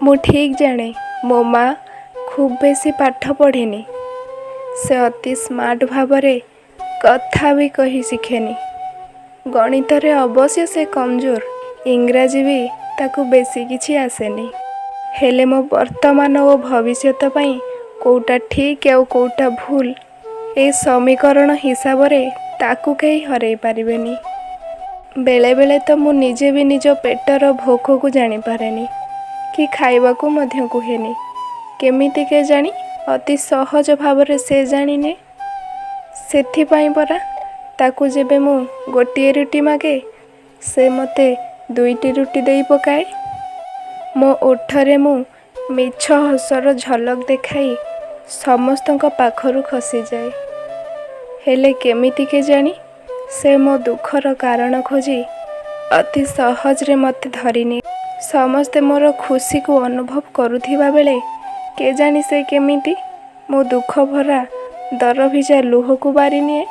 ମୁଁ ଠିକ୍ ଜାଣେ ମୋ ମା ଖୁବ୍ ବେଶୀ ପାଠ ପଢ଼ିନି, ସେ ଅତି ସ୍ମାର୍ଟ ଭାବରେ କଥା ବି କହି ଶିଖେନି। ଗଣିତରେ ଅବଶ୍ୟ ସେ କମଜୋର, ଇଂରାଜୀ ବି ତାକୁ ବେଶୀ କିଛି ଆସେନି। ହେଲେ ମୋ ବର୍ତ୍ତମାନ ଓ ଭବିଷ୍ୟତ ପାଇଁ କେଉଁଟା ଠିକ୍ ଆଉ କେଉଁଟା ଭୁଲ, ଏ ସମୀକରଣ ହିସାବରେ ତାକୁ କେହି ହରେଇ ପାରିବେନି। ବେଳେବେଳେ ତ ମୁଁ ନିଜେ ବି ନିଜ ପେଟର ଭୋକକୁ ଜାଣିପାରେନି କି ଖାଇବାକୁ ମଧ୍ୟ କୁହେନି। କେମିତି କେଜାଣି ଅତି ସହଜ ଭାବରେ ସେ ଜାଣିନିଏ। ସେଥିପାଇଁ ପରା ତାକୁ ଯେବେ ମୁଁ ଗୋଟିଏ ରୁଟି ମାଗେ, ସେ ମୋତେ ଦୁଇଟି ରୁଟି ଦେଇ ପକାଏ। ମୋ ଓଠରେ ମୁଁ ମିଛ ହସର ଝଲକ ଦେଖାଇ ସମସ୍ତଙ୍କ ପାଖରୁ ଖସିଯାଏ। ହେଲେ କେମିତି କେଜାଣି ସେ ମୋ ଦୁଃଖର କାରଣ ଖୋଜି ଅତି ସହଜରେ ମୋତେ ଧରିନିଏ। ସମସ୍ତେ ମୋର ଖୁସିକୁ ଅନୁଭବ କରୁଥିବା ବେଳେ କେଜାଣି ସେ କେମିତି ମୋ ଦୁଃଖ ଭରା ଦରଭିଜା ଲୁହକୁ ବାରିନିଏ।